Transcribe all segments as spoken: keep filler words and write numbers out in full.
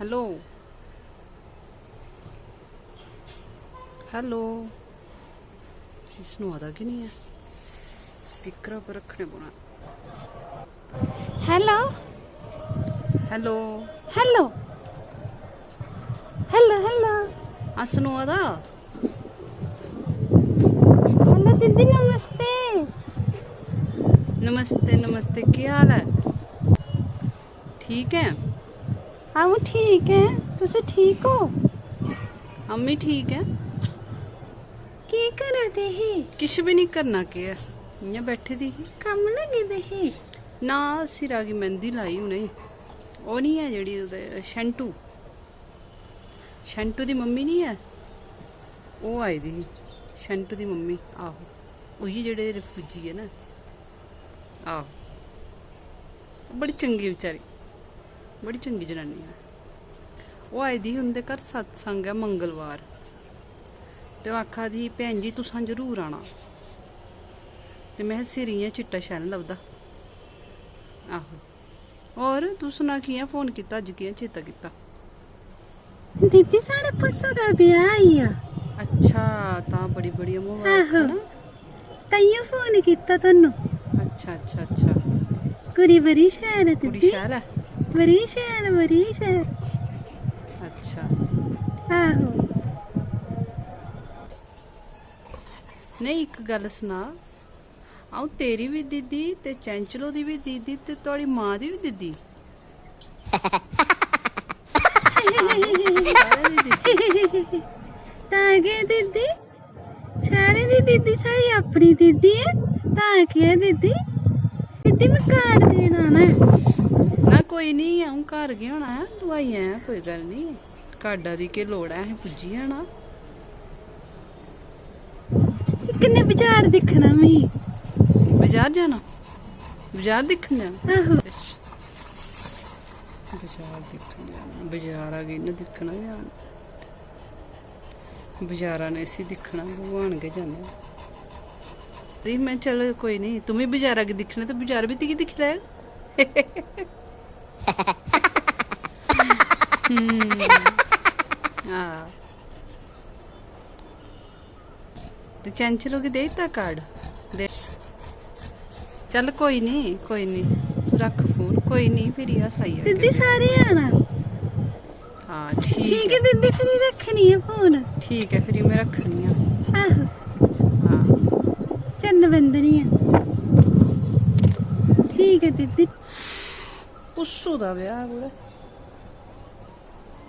Hello, hello। इसी सनोआ दा गै निं ऐ, स्पीकर उप्पर रक्खने पौना। Hello। Hello। Hello। Hello, hello। हां, सनोआ दा। Hello दीदी, नमस्ते। नमस्ते, नमस्ते, केह् हाल ऐ? ठीक ऐ? अ'ऊं ठीक ऐं, तुस ठीक ओ? अम्मी ठीक ऐ। केह् करा दे हे? किश बी निं, करना केह् ऐ, इ'यां बैठी दी ही। कम्म लगे दे हे? ना, सिरा गी मैंह्दी लाई हुनै। ओह् निं ऐ जेह्ड़ी ओह्दे, शैंटू, शैंटू दी मम्मी निं ऐ, ओह् आई दी ही। शैंटू दी मम्मी, आहो, उ'ऐ जेह्ड़े रिफ्यूजी ऐ ना। आहो, बड़ी चंगी बेचारी, बड़ी चंगी जनानी ऐ। ओह् आई दी ही उं'दे घर, सत्संग ऐ मंगलवार, ते ओह् आखा दी ही, "भैन जी, तुसां जरूर आना।" ते में, "सिर इ'यां चिट्टा शैल निं लभदा।" आहो। होर तूं सना, कि'यां फोन कीता अज्ज, कि'यां चेता कीता? दीदी, साढ़े परसों दा ब्याह् आई गेआ। अच्छा, तां बड़ी बड़ी मबारखां आहो। ना। ताइयों फोन कीता तुहानू। अच्छा, अच्छा, अच्छा। कुड़ी बड़ी शैल ऐ कुड़ी दीदी। शैल ऐ? बड़ी शैल, बड़ी शैल। अच्छा। आहो। नेईं, इक गल्ल सना, अ'ऊं तेरी बी दीदी ते चैंचलो दी बी दीदी ते थुआढ़ी मां दी बी दीदी। सारें दी दीदी। तां केह् दीदी? सारें दी दीदी साढ़ी अपनी दीदी ऐ। तां केह् ऐ दीदी? दीदी, में कार्ड देन आना ऐ। ना, कोई निं, अ'ऊं घर गै होना ऐ, तूं आई जायां, कोई गल्ल निं। कार्डा दी केह् लोड़ ऐ, असें पुज्जी जाना। कन्नै बजार दिक्खना मी। बजार जाना? बजार दिक्खन जाना? आहो। अच्छा। बजार दिक्खन जाना, बजारा कि'यां दिक्खना जाना? बजारा ने इसी दिक्खना, भगवान गै जाने। ते में, चल कोई निं, तूं बी बजारा गी दिक्खना ते बजार बी तुगी दिक्खी लैग। हम्म। हां। ते चैंचलो गी देई दित्ता कार्ड? दे। चल कोई निं, कोई निं, तूं रक्ख फोन, कोई निं, फिरी अस आई जागे। दीदी, सारे आना। हां, ठीक ठीक ऐ। ऐ दीदी, फिरी रक्खनी ऐ फोन। ठीक ऐ, फिरी में रक्खनी आं। आहो। हां। चन्न बंदनी ऐ। ठीक ऐ दीदी। पुस्सू दा ब्याह् कुड़े।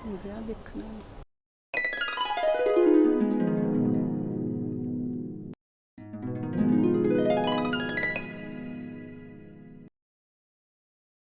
ब्याह् दिक्खना।